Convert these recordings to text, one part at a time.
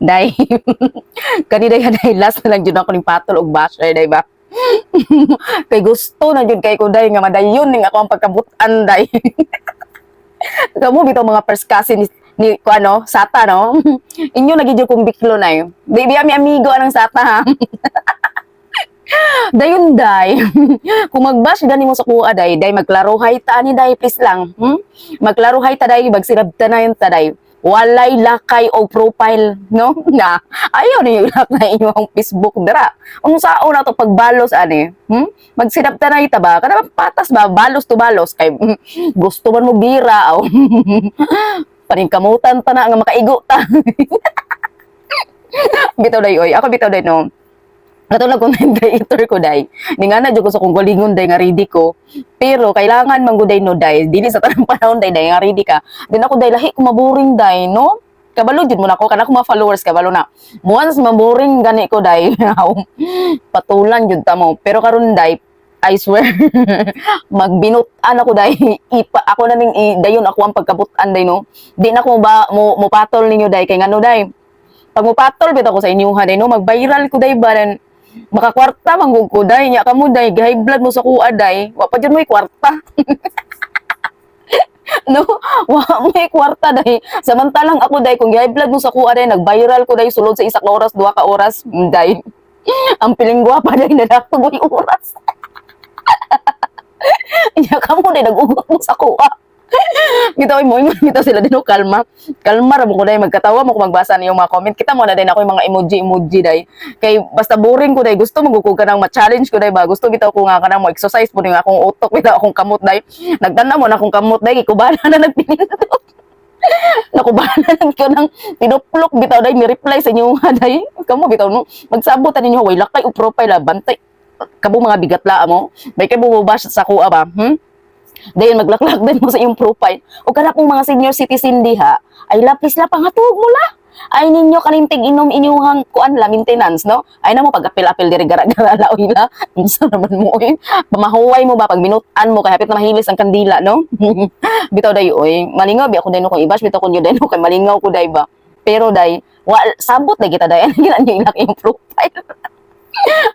Day. Kani day, day, last na lang jud ako ning patol og basher, day ba? Kay gusto na jud kay ko, day, nga madayon ning ako ang pagkabutan, day. Kamo bitaw mga first cousin ni ko ano, Sata, no? Inyo na gid kong biklo na yun. Di biya mi amigo anang Sata, ha. Dayon, day. Kung magbash gani mo sa kuha, day, day, magklarohay ta ani, day, please lang. Magklarohay ta, day, magsinabta na yun ta, day. Walay lakay o profile, no? Na, ayaw ninyo ilak na inyong Facebook dara. Unsaon na to pagbalos ani? Magsinabta na ita ba? Kada patas ba balos to balos kay gusto man mo bira aw. Paningkamutan ta na nga makaigo ta. Bitaw, day, oy. Ako bitaw, day, no. Katulad content creator ko, day. Ni nga na jud ko sa kong galingon, day, nga ready ko. Pero kailangan man gud, day, no, day. Dili sa tanang panahon, day, day, nga ready ka. Din ako, day, lahi ko maboring, day, no? Kabalo jud mo na ko kana ko mga followers, kabalo na. Once maboring gani ko, day, patulan jud ta mo. Pero karon, day, I swear, magbinut-an ako, day. Ipa ako na ning dayon ako ang pagkabut-an, day, no. Di na ko ba mo patol ninyo, day, kay ngano, day? Pag mo patol bitaw ko sa inyo ha, day, no, mag-viral ko, day, ba then makakwarta man gud ko, day. Nya kamo, day, high blood mo sa kuha, day. Wa pa jud mo'y kwarta. No, wa mo'y kwarta, day. Samantalang ako, day, kung high blood mo sa kuha, day, nag-viral ko, day, sulod sa isa ka oras, 2 ka oras, day. Ang piling gwapa, day, nadakto mo'y oras. Nya kamo, day, nag-ugot mo sa kuha. Bitaw mo ingon bitaw sila din, kalma. Kalma ra mo ko, day, magkatawa mo ko magbasa niyong mga comment. Kita mo na din ako yung mga emoji emoji, day. Kay basta boring ko, day, gusto mo ko kanang ma-challenge ko, day, ba. Gusto bitaw ko nga kanang mo exercise po ning akong utok bitaw, akong kamot, day. Nagtanaw mo na akong kamot, day, gikubana na nagpinindot. Nakubana lang ko ng pinuplok bitaw, day, mi reply sa inyo nga, day. Kamo bitaw, no, magsabot ta ninyo way lakay og profile, ah, bantay. Kamo mga bigat la mo. May kay bubash sa kuha ba? Dayon maglaklak din mo sa iyong profile. O kana pong mga senior citizen diha, ay lapis la pangatug mo la. Ay ninyo kanintig inom inyuhang kuan la maintenance, no? Ay na mo pag-apil-apil diri gara-gara la oy la. Unsa naman mo oy? Pamahuway mo ba pag minutan mo kay hapit na mahilis ang kandila, no? Bitaw, day, oy, malingaw bi ako day, no, kung ibash bitaw ko niyo, day, no, kay malingaw ko, day, ba. Pero day, wa sabot day kita, day, ano gina niyo ilak yung profile.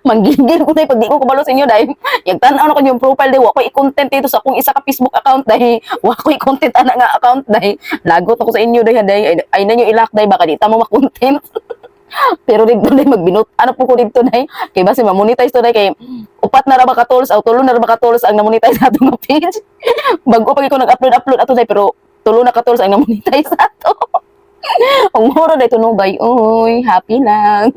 Manggigil ko, day, pag di ko kabalo sa inyo, day. Yag tan-aw na ko yung profile, day, wa ko i-content dito sa akong isa ka Facebook account, day. Wa ko i-content ana nga account, day. Lagot ako sa inyo, day, day. Ay, ay na nyo ilak, day, baka di ta mo ma-content. Pero dito, day, magbinut ano po ko dito, day. Kay basi ma-monetize to, day, kay upat na ra ba ka tools aw tulo na ra ba ka tools ang na-monetize sa atong nga page. Bago pa ko nag-upload upload ato, day, pero tulo na ka tools ang na-monetize ato. Ang muro day tunubay, oy, happy lang.